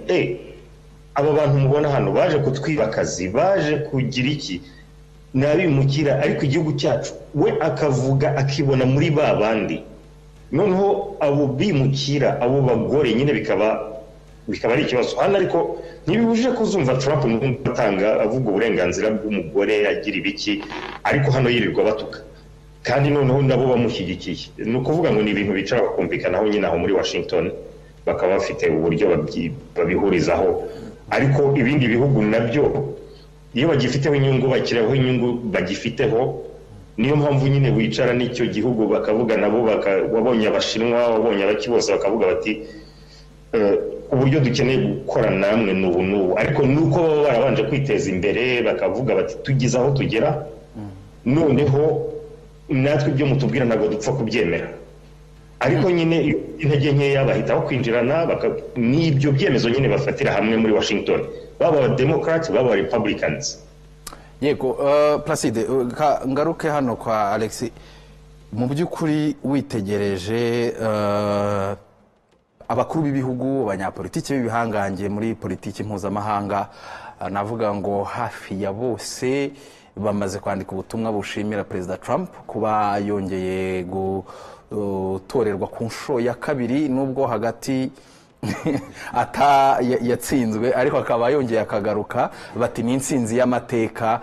aba bantu mubona hano baje kutwiba akazi, baje kugira iki, ni abimukira, ariko igihugu cyacu, we akavuga akibona muri ba bandi. Noneho abo bimukira, abo bagore nyine bikaba ari ikibazo hano. Ariko ntibibujije kuzumva Trump n'ubundi atanga avuga uburenganzira bw'umugore, agira ibiki, ariko hano yirirwa batuka, kandi noneho nabo bamushyigikiye. Ni ukuvuga ngo ni ibintu bicara bakumvikanaho nyine aho muri Washington, bakaba bafite uburyo babihurizaho. Ariko ibindi bihugu nabyo iyo bagifiteho inyungu, bakiraho inyungu bagifiteho. Niyo mpamvu nyine wicara n'icyo gihugu bakavuga nabo, wabonye Abashinwa, wabonye abaki bose, bakavuga bati uburyo dukeneye gukora namwe n'ubu n'ubu. Ariko nuko baba barabanje kwiteza imbere, bakavuga bati tugeze aho tugera, noneho natwe ibyo mutubwira ntabwo dupfa kubyemera. Ariko nyine intege nkeya bahitaho kwinjirana, n'ibyo byemezo nyine bafatira hamwe muri Washington, baba Abademokrats, baba Republicans. Yego, Placide, ngaruke hano kwa Alex. Mu by'ukuri witegereje abakuru b'ibihugu, abanyapolitiki b'ibihangange muri politiki mpuzamahanga, navuga ngo hafi ya bose bamaze kwandika ubutumwa bushimira Perezida Trump kuba yongeye gutorerwa ku nshuro ya kabiri, nubwo hagati yatsinzwe, ariko akaba yongeye akagaruka. Bati ni intsinzi y'amateka.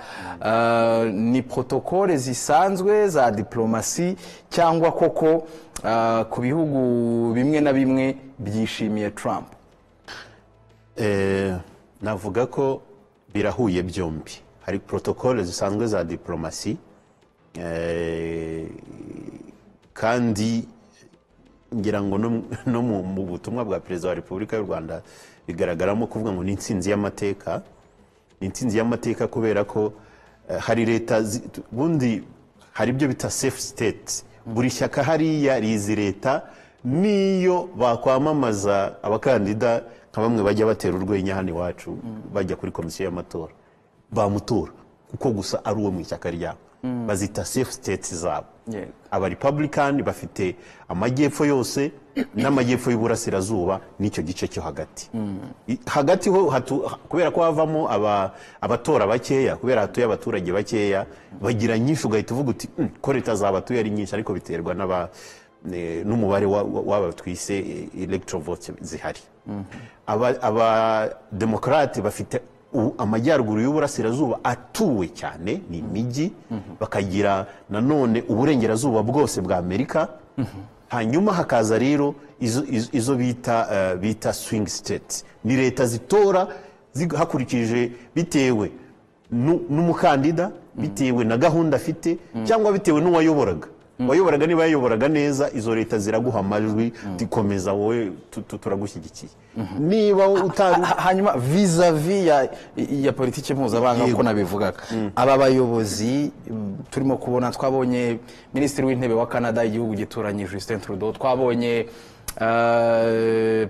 Ni protokole zisanzwe za diplomasi, cyangwa koko ku bihugu bimwe na bimwe byishimiye Trump? Navuga ko birahuye byombi. Hari protokole zisanzwe za diplomasi, kandi ngira ngo no mu butumwa bwa Perezida wa Repubulika y'u Rwanda bigaragaramo kuvuga ngo ni intsinzi y'amateka. Ni intsinzi y'amateka kubera ko hari leta bundi hari ibyo bita safe state. Buri shyaka hariya rizi leta, niyo bakwamamaza abakandida nka bamwe bajya batera urwenya hano iwacu, bajya kuri komisiyo y'amatora bamutora kuko gusa ari uwo mu ishyaka ryabo. Bazita safe states zabo. Aba Republican bafite amajyepfo yose n'amajyepfo y'uburasirazuba n'icyo gice cyo hagati. Hagati ho kubera ko havamo abatora bakeya, kubera hatuye abaturage bakeya, bagira nyinshi, ugahita uvuga uti ko leta zabatuye ari nyinshi, ariko biterwa n'umubare w'aba twise electoral votes zihari. Aba Demokrate bafite amajyaruguru y'uburasirazuba atuwe cyane ni imijyi, bakagira nanone uburengerazuba bwose bwa Amerika. Hanyuma hakaza rero izo bita swing states, ni leta zitora hakurikije bitewe n'umukandida, bitewe na gahunda afite, cyangwa bitewe n'uwayoboraga. Wayoboraga niba yayoboraga neza, izo leta ziraguha amajwi, tikomeza wowe, turagushyigikiye. Niba utari Hanyuma vis-a-vis ya politiki mpuzamahanga, uko nabivugaga, aba bayobozi turimo kubona, twabonye Minisitiri w'Intebe wa Canada, igihugu gituranye, Justin Trudeau, twabonye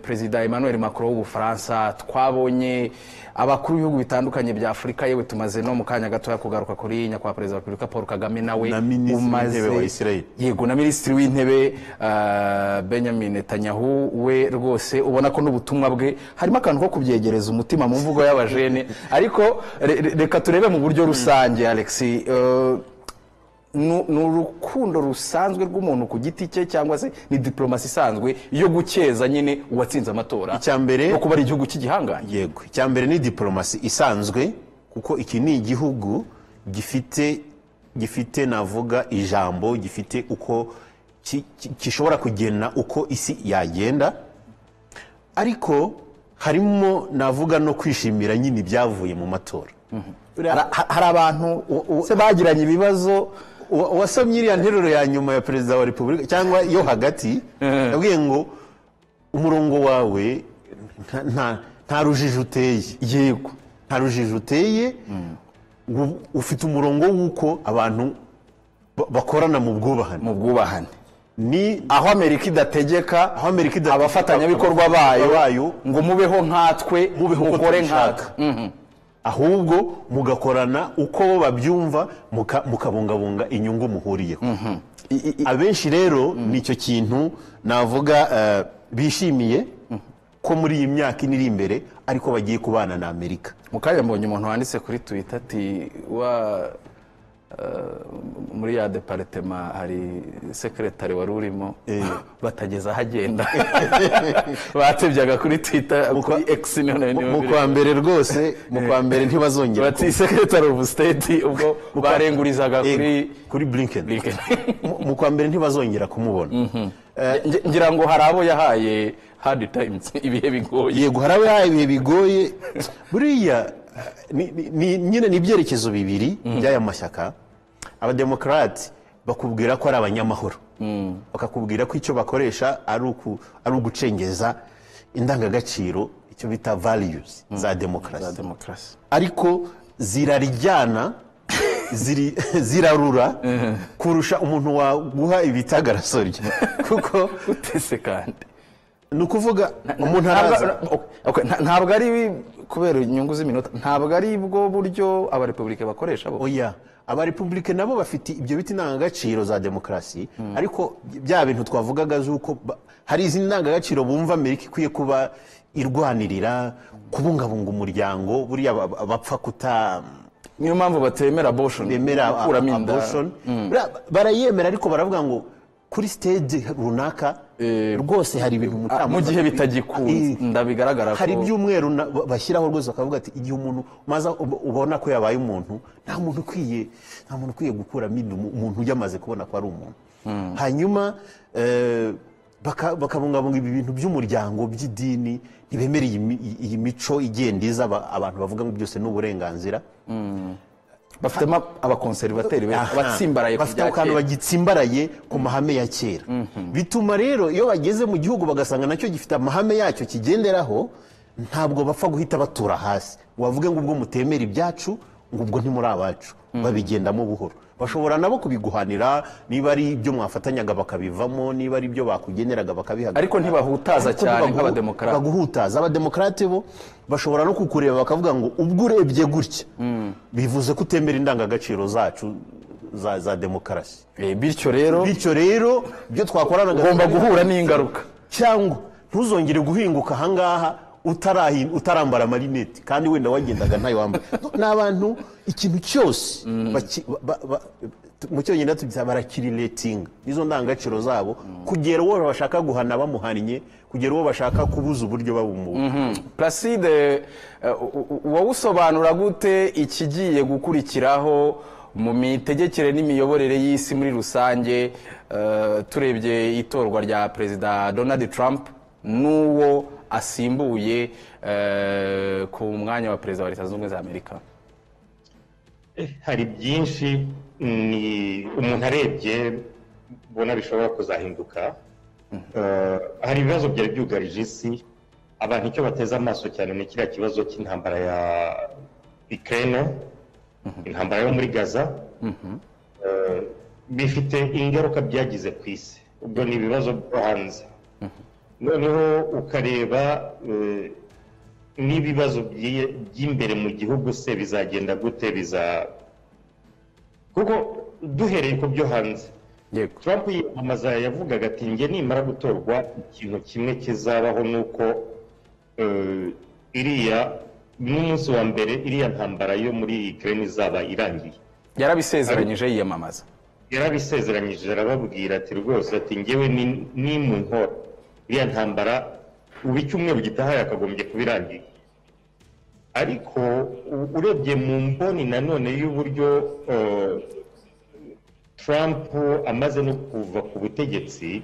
Perezida Emmanuel Macron w'Ubufaransa, twabonye abakuru b'ibihugu bitandukanye bya Afurika, yewe tumaze no mu kanya gatoya kugaruka kuri Nyakubahwa Perezida wa Repubulika Paul Kagame nawe Na Minisitiri w'Intebe wa Israel. Yego, na Minisitiri w'Intebe Benjamin Netanyahu, we rwose ubona ko n'ubutumwa bwe harimo akantu ko kubyegereza umutima mu mvugo y'abajene. Ariko reka turebe mu buryo rusange, Alex, Ni urukundo rusanzwe rw'umuntu ku giti cye, cyangwa se ni diplomasi isanzwe yo gukeza nyine uwatsinze amatora? Icya mbere- No kuba ari igihugu cy'igihangange. Yego, icya mbere ni diplomasi isanzwe, kuko iki ni igihugu gifite navuga ijambo, gifite uko gishobora kugena uko isi yagenda. Ariko harimo navuga no kwishimira nyine ibyavuye mu matora. Hari abantu se bagiranye ibibazo. Uwasomye iriya nteruro ya nyuma ya perezida wa repubulika cyangwa yo hagati, yabwiye ngo umurongo wawe nta rujijo uteye. Nta rujijo uteye, ufite umurongo w'uko abantu bakorana mu bwubahane. Mu bwubahane. Ni aho Amerika idategeka, aho Amerika idategeka abafatanyabikorwa bayo, bayo, ngo mubeho nkatwe, mubeho uko mukore tubishaka. nkatwe. Ahubwo mugakorana uko bo babyumva, mukabungabunga inyungu muhuriyeho. Abenshi rero nicyo kintu navuga bishimiye ko muri iyi myaka ine iri imbere ariko bagiye kubana na Amerika. Mu kanya mbonye umuntu wanditse kuri Twitter ati wa muri ya département hari secretary wari urimo batageza aho agenda, batebyaga kuri Twitter, kuri X none. Mu kwa mbere rwose, mu kwa mbere ntibazongera. Bati secretary of state, ubwo barengurizaga kuri kuri Blinken. Blinken. Mu kwa mbere ntibazongera kumubona. Ngira ngo hari abo yahaye hard times, ibihe bigoye. Yego, hari abo yahaye ibihe bigoye. Buriya nyine ni ibyerekezo bibiri by'aya mashyaka. Abademokarati bakubwira ko ari abanyamahoro, bakakubwira ko icyo bakoresha ari ugucengeza indangagaciro, icyo bita values za demokarasi. Za demokarasi. Ariko ziraryana, zirarura kurusha umuntu waguha ibitagarasorya, kuko Utese kandi? Ni ukuvuga umuntu araza Okay, ntabwo ari kubera inyungu z'iminota, ntabwo ari bwo buryo abarepubulika bakoresha bo? Oya, abarepubulike nabo bafite ibyo bita indangagaciro za demokarasi, ariko bya bintu twavugaga z'uko hari izindi ndangagaciro bumva Amerika ikwiye kuba irwanirira, kubungabunga umuryango, buriya bapfa kuta Niyo mpamvu batemera abortion, bemera gukuramo inda. Abortion. Buriya barayemera, ariko baravuga ngo kuri stage runaka rwose hari ibintu Mu gihe bitagikunda bigaragara ko Hari ibyumweru bashyiraho rwose, bakavuga ati igihe umuntu maze ubona ko yabaye umuntu, nta muntu ukwiye gukuramo inda umuntu yamaze kubona ko ari umuntu. Hanyuma bakabungabunga ibi bintu by'umuryango, by'idini, ntibemere iyi mico igenda iza, abantu bavuga ngo byose ni uburenganzira. Bafitemo abakonservateri benshi, abatsimbaraye ku Bafite bya ako kantu kera. Bagitsimbaraye ku mahame ya kera. Bituma rero iyo bageze mu gihugu bagasanga nacyo gifite amahame yacyo kigenderaho, ntabwo bapfa guhita batura hasi ngo bavuge ngo ubwo mutemera ibyacu, ngo ubwo ntimuri abacu. Babigendamo buhoro. Bashobora nabo kubiguhanira, niba ari ibyo mwafatanyaga bakabivamo, niba ari ibyo bakugeneraga bakabihagarika. Ariko ntibahutaza Ariko cyane nk'abademokarate. Baguhutaza. Abademokarate bo bashobora no kukureba bakavuga ngo ubwo urebye gutya bivuze ko utemera indangagaciro zacu za demokarasi. Bityo rero Bityo rero ibyo twakoranaga ugomba guhura n'ingaruka. Cyangwa ntuzongere guhinguka ahangaha utarambara amarinete, kandi wenda wagendaga ntayo wambaye. Ni abantu ikintu cyose mu cyongereza tubyita barakiriletinga nizo ndangagaciro zabo, kugera uwo bashaka guhana bamuhannye, kugera uwo bashaka kubuza uburyo babumuha. Placide, wowe usobanura gute ikigiye gukurikiraho mu mitegekere n'imiyoborere y'isi muri rusange, turebye itorwa rya Perezida Donald Trump n'uwo asimbuye ku mwanya wa perezida wa Leta Zunze Ubumwe za Amerika? Hari byinshi ni umuntu arebye ubona bishobora kuzahinduka. Hari ibibazo byari byugarije isi. Abantu icyo bateze amaso cyane ni kiriya kibazo cy'intambara ya Ukraine, intambara yo muri Gaza. Bifite ingaruka byagize ku isi, ubwo ni ibibazo byo hanze. Noneho ukareba n'ibibazo by'imbere mu gihugu se bizagenda gute, biza kuko duhereye ku byo hanze, Trump yiyamamaza yavugaga ati njye nimara gutorwa ikintu kimwe kizabaho ni uko iriya n'umunsi wa mbere iriya ntambara yo muri Ukraine izaba irangiye. Yarabisezeranyije yiyamamaza. Yarabisezeranyije, arababwira ati rwose, ati ngewe ni mu nkora iriya ntambara, ubu icyumweru gitaha yakagombye kuba irangiye. Ariko urebye mu mboni nanone y'uburyo Trump amaze no kuva ku butegetsi,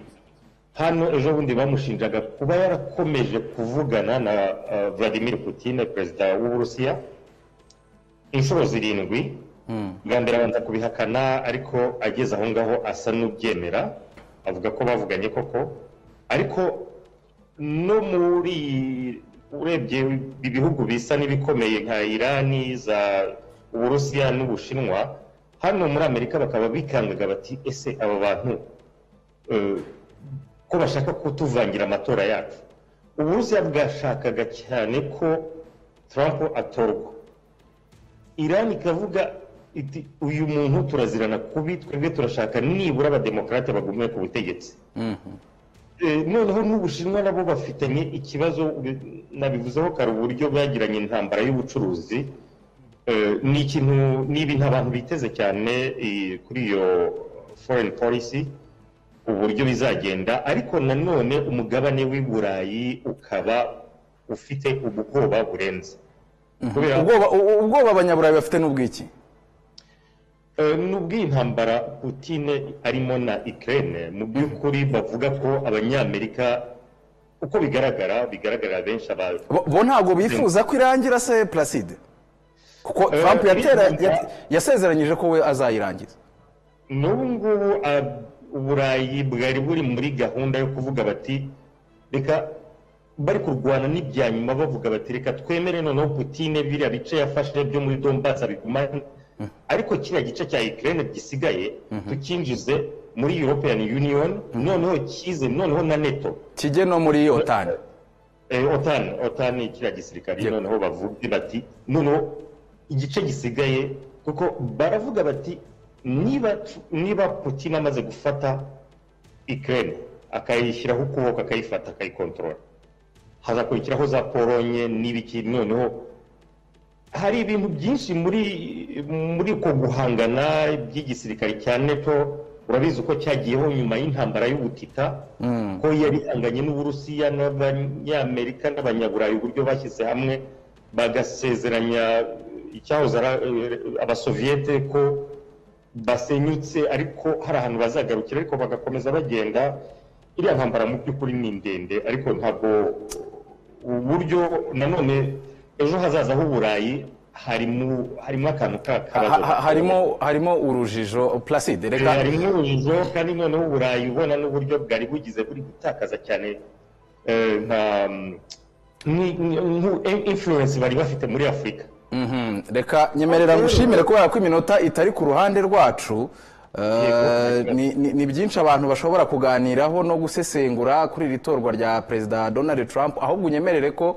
hano ejo bundi bamushinjaga kuba yarakomeje kuvugana na Vladimir Putin, perezida w'Uburusiya, inshuro 7. Bwa mbere abanza kubihakana, ariko ageze aho ngaho asa n'ubyemera, avuga ko bavuganye koko. Ariko no muri urebye ibihugu bisa n'ibikomeye nka Irani, za Uburusiya n'Ubushinwa, hano muri Amerika bakaba bikangaga bati: "Ese aba bantu ko bashaka kutuvangira amatora yacu?" Uburusiya bwashakaga cyane ko Trump atorwa, Irani ikavuga iti: "Uyu muntu turazirana kubi, twebwe turashaka nibura abademokarate bagume ku butegetsi." Noneho n'Ubushinwa nabo bafitanye ikibazo, nabivuzeho kare, uburyo bagiranye intambara y'ubucuruzi. Ni ikintu, ni ibintu abantu biteze cyane kuri iyo foreign policy, uburyo bizagenda. Ariko nanone umugabane w'i Burayi ukaba ufite ubwoba burenze. Ubwoba abanyaburayi bafite n'ubwiki? Nubwo iyi ntambara Putin arimo na Ukraine, mu by'ukuri bavuga ko abanyamerika, uko bigaragara, bigaragarira benshi abantu Bo ntabwo bifuza ko irangira se, Placide? Kuko Trump yasezeranyije ko we azayirangiza. N'ubu ngubu Uburayi bwari buri muri gahunda yo kuvuga bati reka, bari kurwana n'ibya nyuma, bavuga bati: "Reka twemere noneho Putin biriya bice yafashe byo muri Donbass abigumane, ariko kiriya gice cya Ukraine gisigaye tukinjize muri European Union, noneho kize noneho na NATO." Kijye no muri OTAN. OTAN, kiriya gisirikare. Noneho bavuge bati noneho igice gisigaye, kuko baravuga bati niba Putin amaze gufata Ukraine, akayishyiraho ukuboko, akayifata, akayikontorora, hazakurikiraho za Polonye n'ibiki. Noneho hari ibintu byinshi muri uko guhangana by'igisirikare cya NATO. Urabizi uko cyagiyeho nyuma y'intambara y'ubutita, ko yari ihanganye n'Uburusiya n'Abanyamerika n'Abanyaburayi, uburyo bashyize hamwe bagasezeranya icyahoze ari Abasoviyete ko basenyutse, ariko hari ahantu bazagarukira, ariko bagakomeza bagenda. Iriya ntambara mu by'ukuri ni ndende, ariko ntabwo uburyo nanone ejo hazaza h'Uburayi harimo akantu k'akabazo. Harimo urujijo, Placide, reka Harimo urujijo, kandi noneho Uburayi ubona n'uburyo bwari bugize buri gutakaza cyane nka influence bari bafite muri Afurika. Reka nyemerera ngushimire kubera ko iminota itari ku ruhande rwacu. Ni byinshi abantu bashobora kuganiraho no gusesengura kuri iri torwa rya Perezida Donald Trump. Ahubwo unyemerere ko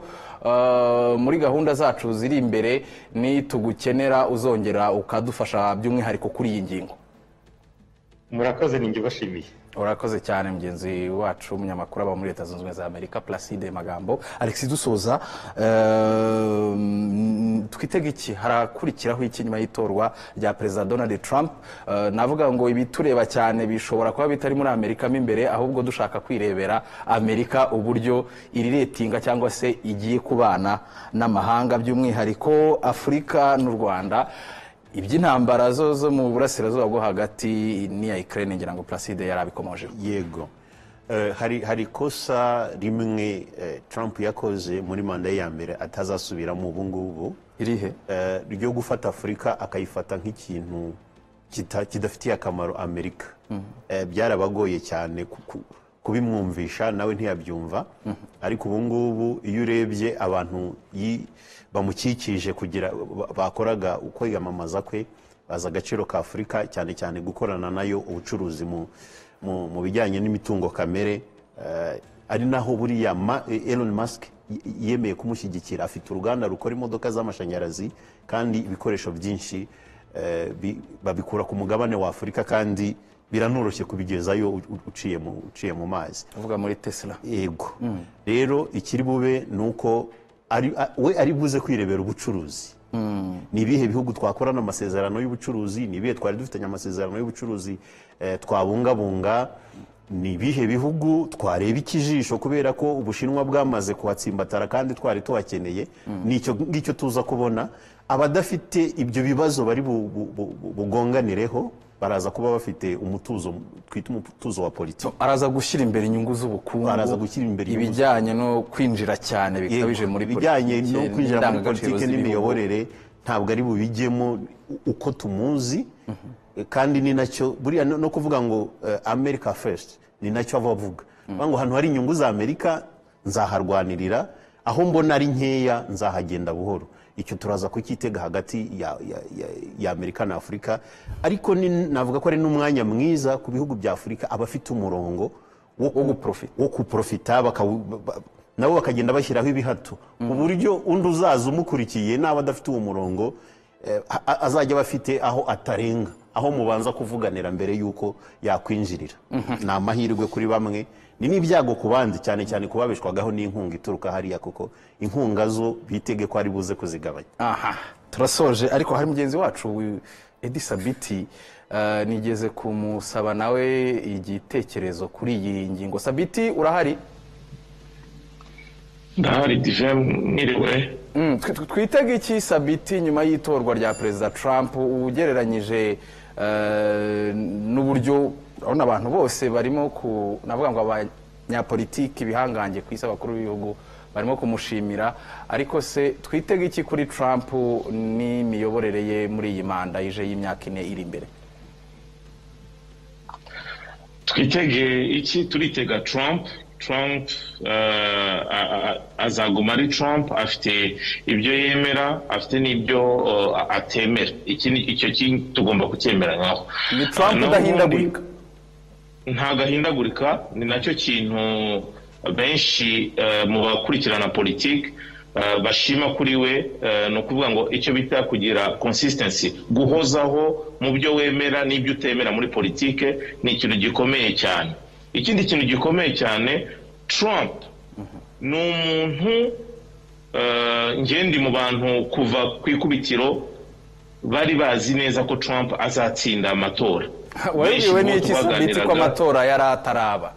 muri gahunda zacu ziri imbere nitugukenera uzongera ukadufasha, by'umwihariko kuri iyi ngingo. Murakoze, ninjye ubashimiye. Urakoze cyane, mugenzi wacu, umunyamakuru aba muri Leta Zunze Ubumwe za Amerika, Placide Magambo. Alex, dusoza, twitega iki? Harakurikiraho iki nyuma y'itorwa rya Perezida Donald Trump? Navuga ngo ibitureba cyane bishobora kuba bitari muri Amerika mo imbere, ahubwo dushaka kwirebera Amerika uburyo iriretinga cyangwa se igiye kubana n'amahanga, by'umwihariko Afurika n'u Rwanda. Iby'intambara zo mu burasirazuba bwo hagati n'iya Ukraine, ngira ngo Placide yarabikomojeho. Yego. Hari ikosa rimwe Trump yakoze muri manda ye ya mbere atazasubiramo ubu ngubu. Irihe? Ryo gufata Afurika akayifata nk'ikintu kidafitiye akamaro Amerika. Byarabagoye cyane kubimwumvisha, nawe ntiyabyumva. Ariko ubu ngubu iyo urebye abantu bamukikije kugira bakoraga ukwiyamamaza kwe, bazi agaciro ka Afurika, cyane cyane gukorana nayo ubucuruzi mu bijyanye n'imitungo kamere, ari naho buriya Elon Musk yemeye kumushyigikira. Afite uruganda rukora imodoka z'amashanyarazi, kandi ibikoresho byinshi babikura ku mugabane wa Afurika, kandi biranoroshye kubigezayo uciye mu mazi. Uvuga muri Tesla? Yego. Rero ikiri bube ni uko we ari buze kwirebera ubucuruzi. Ni ibihe bihugu twakorana amasezerano y'ubucuruzi? Ni ibihe twari dufitanye amasezerano y'ubucuruzi twabungabunga? Ni ibihe bihugu twareba ikijisho kubera ko Ubushinwa bwamaze kuhatsimbatara kandi twari tuhakeneye? Nicyo ngicyo tuza kubona. Abadafite ibyo bibazo bari bugonganireho baraza kuba bafite umutuzo, twita umutuzo wa politiki. Araza gushyira imbere inyungu z'ubukungu. Araza gushyira imbere inyungu. Ibijyanye no kwinjira cyane bikabije muri ibijyanye politiki no kwinjira muri n'indangagaciro politiki z'ibihugu. N'imiyoborere ntabwo ari bubijyemo uko tumuzi. Kandi ni nacyo buriya no kuvuga ngo "America first", ni nacyo aba avuga. Bavuga ngo ahantu hari inyungu za Amerika nzaharwanirira, aho mbona ari nkeya nzahagenda buhoro. Icyo turaza kucyitega hagati ya Amerika na Afurika. Ariko navuga ko ari n'umwanya mwiza ku bihugu bya Afurika, abafite umurongo wo guprofita. Wo kuprofita, nabo bakagenda bashyiraho ibihato ku buryo undi uzaza umukurikiye naba adafite uwo murongo, azajya aba afite aho atarenga, aho mubanza kuvuganira mbere y'uko yakwinjirira. Ni amahirwe kuri bamwe, ni n'ibyago ku bandi, cyane cyane kubabeshwagaho n'inkunga ituruka hariya, kuko inkunga zo bitege ko ari buze kuzigabanya. Aha turasoje, ariko hari mugenzi wacu Edi Sabiti, nigeze kumusaba nawe igitekerezo kuri iyi ngingo. Sabiti, urahari? Ndahari Divin, mwiriwe. Twitege iki, Sabiti, nyuma y'itorwa rya Perezida Trump, ugereranyije n'uburyo urabona abantu bose barimo ku navuga ngo abanyapolitiki, ibihangange ku isi, abakuru b'ibihugu barimo kumushimira? Ariko se twitege iki kuri Trump n'imiyoborere ye muri iyi manda ije y'imyaka 4 iri imbere? Twitege iki? Turitega Trump. Trump azaguma ari Trump, afite ibyo yemera, afite n'ibyo atemera. Iki icyo tugomba kucyemeranyaho. Ni Trump udahindagurika. Ntabwo ahindagurika. Ni nacyo kintu benshi mu bakurikirana politiki bashima kuri we. Ni ukuvuga ngo icyo bita kugira consistency, guhozaho mu byo wemera n'ibyo utemera muri politiki, ni ikintu gikomeye cyane. Ikindi kintu gikomeye cyane, Trump ni umuntu, ngende mu bantu kuva ku ikubitiro bari bazi neza ko Trump azatsinda amatora. Wabibwiwe n'iki, Sabiti, ko amatora yari ataraba?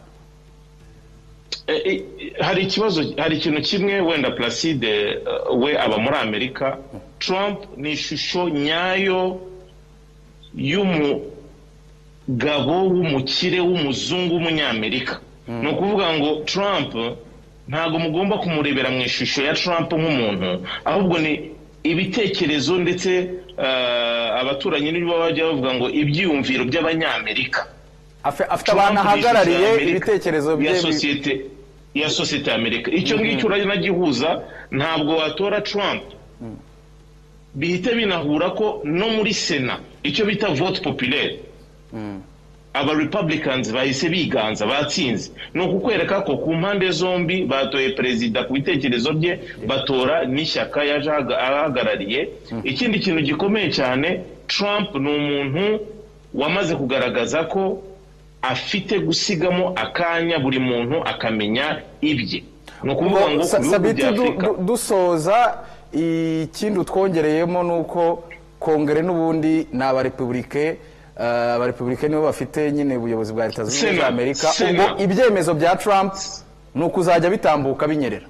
Hari ikibazo, hari ikintu kimwe wenda Placide we aba muri Amerika. Trump ni ishusho nyayo y'umugabo w'umukire w'umuzungu w'umunyamerika. Ni ukuvuga ngo Trump ntabwo mugomba kumurebera mu ishusho ya Trump nk'umuntu, ahubwo ni ibitekerezo, ndetse abaturanyi nibo bajya bavuga ngo ibyiyumviro by'abanyamerika. Afite abantu ahagarariye, ibitekerezo bye ya sosiyete ya Amerika. Icyo ngicyo uranagihuza, ntabwo watora Trump bihite binahura ko no muri Sena, icyo bita vote populaire, aba Republicans bahise biganza, batsinze. Ni ukukwereka ko ku mpande zombi batoye perezida ku bitekerezo bye, batora n'ishyaka yaje ahagarariye. Ikindi kintu gikomeye cyane, Trump ni umuntu wamaze kugaragaza ko afite gusigamo akanya buri muntu akamenya ibye. Ni ukuvuga ngo ku bihugu bya Afurika Dusoza, ikindi utwongereyemo ni uko Kongere n'ubundi ni abarepubulike, abarepubulike nibo bafite nyine ubuyobozi bwa Leta Zunze Ubumwe za Amerika. Ubwo ibyemezo bya Trump ni ukuzajya bitambuka binyerera.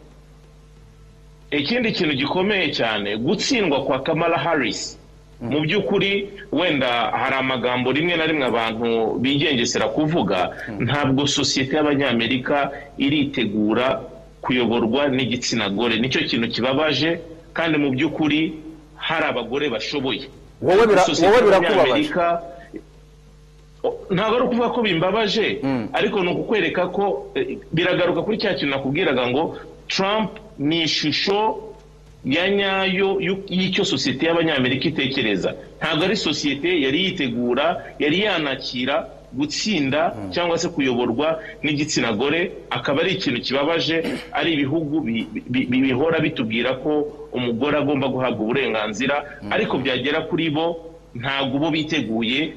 Ikindi kintu gikomeye cyane, gutsindwa kwa Kamala Harris, mu by'ukuri wenda hari amagambo rimwe na rimwe abantu bigengesera kuvuga, ntabwo sosiyete y'abanyamerika iritegura kuyoborwa n'igitsina gore. Nicyo kintu kibabaje, kandi mu by'ukuri hari abagore bashoboye. Wowe birakubabaje? Ntabwo ari ukuvuga ko bimbabaje, ariko ni ukukwereka ko biragaruka kuri cya kintu nakubwiraga ngo Trump ni ishusho ya nyayo y'icyo sosiyete y'abanyamerika itekereza. Ntabwo ari sosiyete yari yitegura, yari yanakira gutsinda cyangwa se kuyoborwa n'igitsina gore. Akaba ari ikintu kibabaje, ari ibihugu bihora bitubwira ko umugore agomba guhabwa uburenganzira, ariko byagera kuri bo ntabwo bo biteguye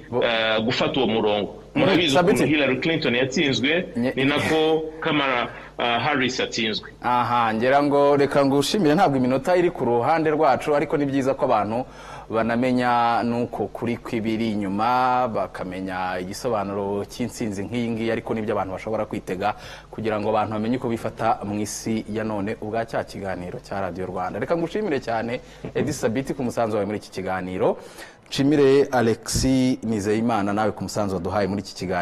gufata uwo murongo. Murabizi Sabiti. ukuntu Hillary Clinton yatsinzwe, ni nako Kamala Harris yatsinzwe. Aha, ngira ngo reka ngushimire. Ntabwo iminota iri ku ruhande rwacu, ariko ni byiza ko abantu banamenya nuko kuri kw'ibiri inyuma, bakamenya igisobanuro cy'intsinzi nk'iyi ngiyi, ariko n'ibyo abantu bashobora kwitega kugira ngo abantu bamenye uko bifata mu isi ya none ubwa cya kiganiro cya Radiyo Rwanda. Reka ngushimire cyane, Edi Sabiti, ku musanzu wawe muri iki kiganiro. Nshimire Alexis Nizeyimana nawe ku musanzu waduhaye muri iki kiganiro.